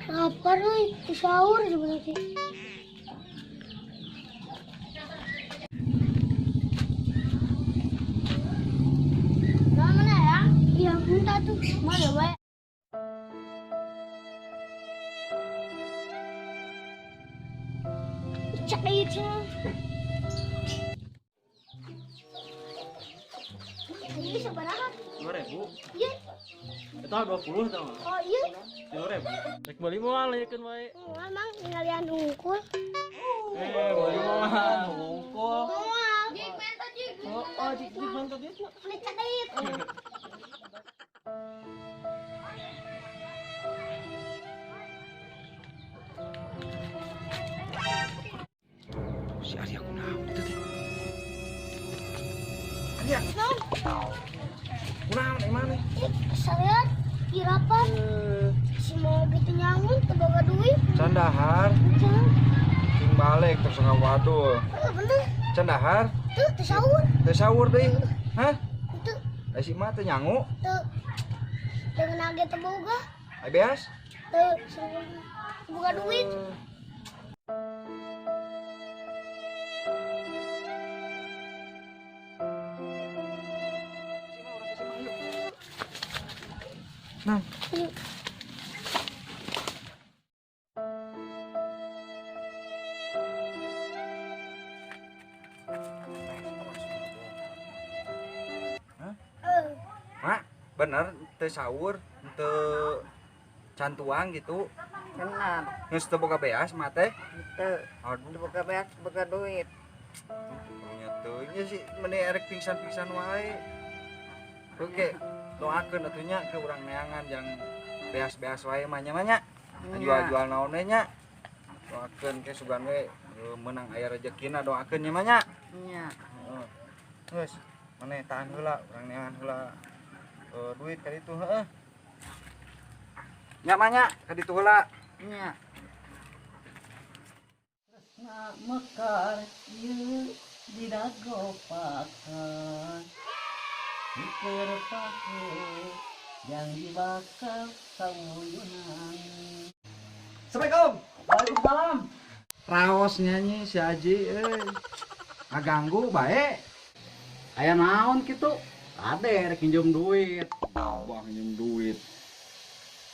Lapar euy, teu sahur sebenarnya. Mana ya? Iya, minta tuh. Mana wae? Cek itu. Ini sabaraha? 2000. Iya. Eta 20 tah mah. Oh iya. 2000. Rek meuli moal yekeun wae. Oh, emang ningalian hungkul. Eh, meuli moal hungkul. Moal. Jik menta jik. Oh, oh jik jik menta jik. Beli cekit. Si Arya kunaon itu teh? Arya. Kunaon ai maneh? Ih, saya kirapan si mau gitu nyangun teu boga duit. Can dahar. Can. Cing balik terus ngawadul. Oh, bener. Can dahar. Teu, teu sahur. Teu sahur deui. Hah? Teu. Ai si mah teu nyangu. Teu. Dengan age teu boga. Ai beas? Teu, boga duit. Nah. Hah? Mak, bener teu sahur, teu cantuang gitu. Benar. Geus teu boga beas mah teh. Teu. Aduh, boga beas, boga duit. Nya teu nya sih meni erek pingsan-pingsan wae. Oke, doakeun atuh nya ke urang neangan yang beas-beas wae mah nya mah nya. Jual-jual naon we nya. Doakeun ke sugan we meunang aya rejekina doakeun nya mah nya. Nya. Heeh. Geus, maneh tahan heula urang neangan heula duit ka ditu heeh. Nya mah nya ka ditu heula. Nya. Tresna mekar ieu dina gopakan. Pikir paku yang dibakar samuyunan. Assalamualaikum. Waalaikumsalam. Raos nyanyi si Haji euy. Ngaganggu bae. Aya naon kitu? Ade rek nginjem duit. Wah, nginjem duit.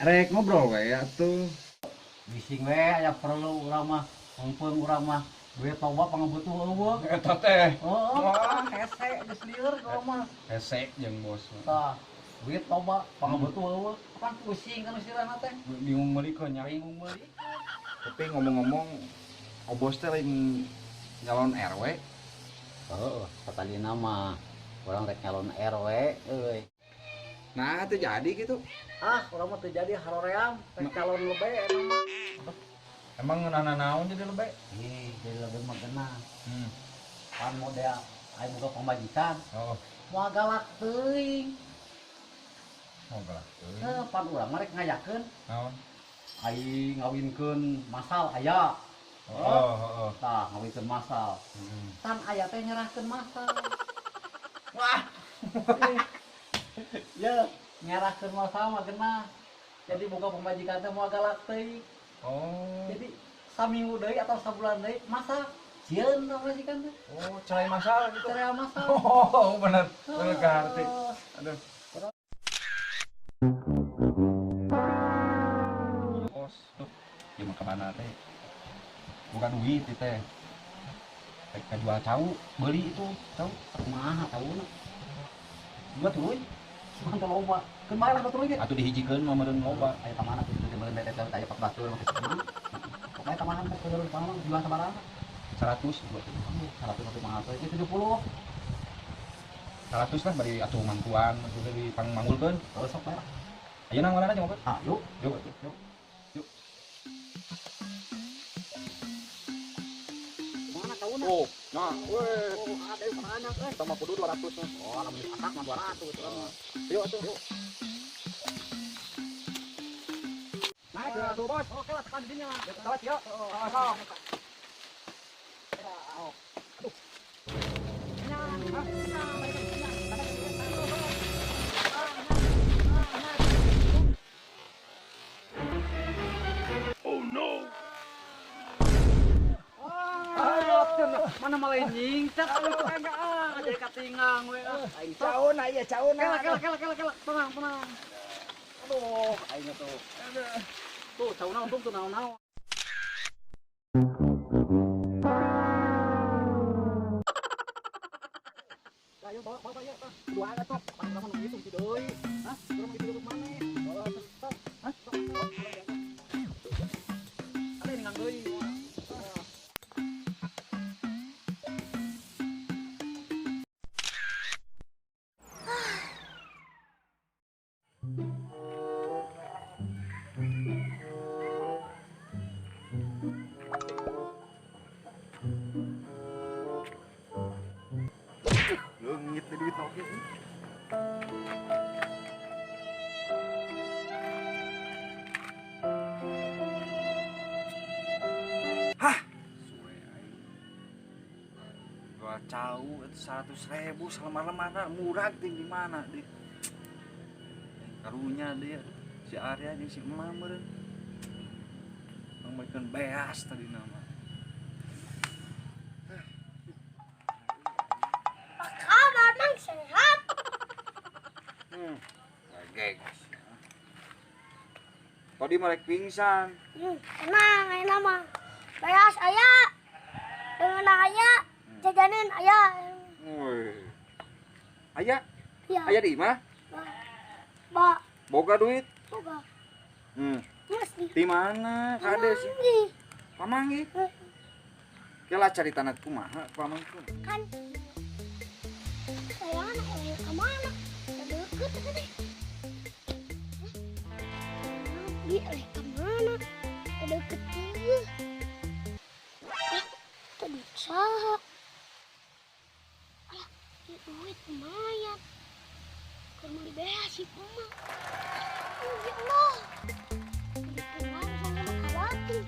Rek ngobrol we atuh. Bising we aya perlu urang mah, mumpung urang mah duit loba pangabutuh eueuh. Eta teh. Oh, hese geus lieur urang mah. Hese jeung bos. Tah, duit loba pangabutuh eueuh. Kapan pusing kan istilahna teh. Bingung meulikeun nya. Bingung meuli. Tapi ngomong-ngomong Obos teh lain nyalon RW. Heeh, satalina mah urang rek nyalon RW euy. Nah, teu jadi gitu. Ah, urang mah teu jadi haroream, rek calon lebe emang mah. Emang ngeunana naon jadi lebe? Ih, jadi lebe mah geunah. Pan model aya boga pamajikan. Oh. Moal galak teuing. Moal galak teuing. Heuh, pan urang mah rek ngayakeun. Naon? Ai ngawinkeun masal aya. Oh, heeh. Tah, ngawinkeun masal. Tan aya teh nyerahkeun masal. Wah. Ya, nyerahkeun masal mah geunah. Jadi boga pamajikan teh moal galak teuing. Oh. Jadi saminggu deui atau sabulan deui masak. Sieun pamajikan teh. Oh, cerai masal gitu. Cerai masal. Oh, bener. Bener ka harti. Aduh. Bos, tuh, ieu mah ka mana teh? Bukan duit ieu teh. Rek kajual cau, beuli itu cau. Kumaha cauna? Dua tuluy. Bukan teu loba. Keun bae lah dua tuluy ge. Atuh dihijikeun mah meureun loba. Aya ka mana tuh meureun teh teh aya 14 mah kumaha. Pokoknya ka mana teh kudu ka mana jual sabaraha? 100. 100 tapi mahal teh 70. 100 lah bari atuh mantuan atuh di pangmanggulkeun. Oh, sok bae lah. Ayeuna mana aja ngobrol? Ah, yuk. Yuk, yuk. Yuk. Mana tauna? Oh, nah, weh. Oh, ada yang banyak, eh. Sama kudu 200 mah. Oh, lamun dipasak mah 200 itu mah. Yuk atuh. Yuk. Naik ke atuh, Bos. Oke lah, tekan di dinya. Telat ya. Oh, sok. Aduh. Mana malah nyingcat lu enggak ah jadi katingang we ah. Aing cauna ieu cauna. Kela kela kela kela tenang tenang. Aduh, aing tuh. Tuh cauna untung tuh naon-naon. Ayo bawa bawa ya, dua atuh. Pangkaman gitu si deui. Hah? Urang gitu ke mana? Bawa atuh. Hah? Ada ini ngang deui. Leungit duit oge. Hah, suwe aing. Jual cau itu 100.000 salemar-lemarna murah ting di mana deh. Karunya dia si Arya jeung si Emma meureun. Pangmeulikeun beas tadi nama. Sehat. Gegs. Tadi mereka pingsan. Tenang, ayo nama. Beas aya, dengan aya, jajanin aya. Woi. Aya? Ya. Aya di imah? Ba. Boga duit? Boga. Di mana? Kade sih. Pamanggi. Kela cari tanah kumaha pamanggi. Kan saya anak kemana? Deket tadi. Bi, kemana? Deket dia. Ah, tadi saha. Alah, ini duit lumayan. Kalau beli beas sih, emak. Oh, ya Allah. Beli pulang sama khawatir.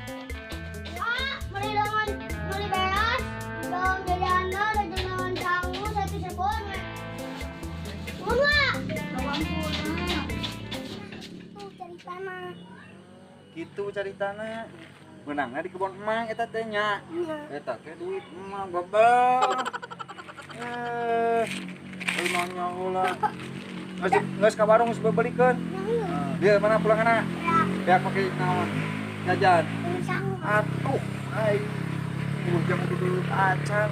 Ah, beli dengan beli beas, dengan jajanan, dengan sangu satu sebon. Tuh cari tanah. Gitu cari tanah. Menangnya di kebun emang eta teh nya. Eta teh duit emang babel. Euy nanya ulah. Geus ka warung geus beulikeun. Dia mana pulanganna? Ya pake naon? Jajan. Atuh, ai. Jam dulu acan.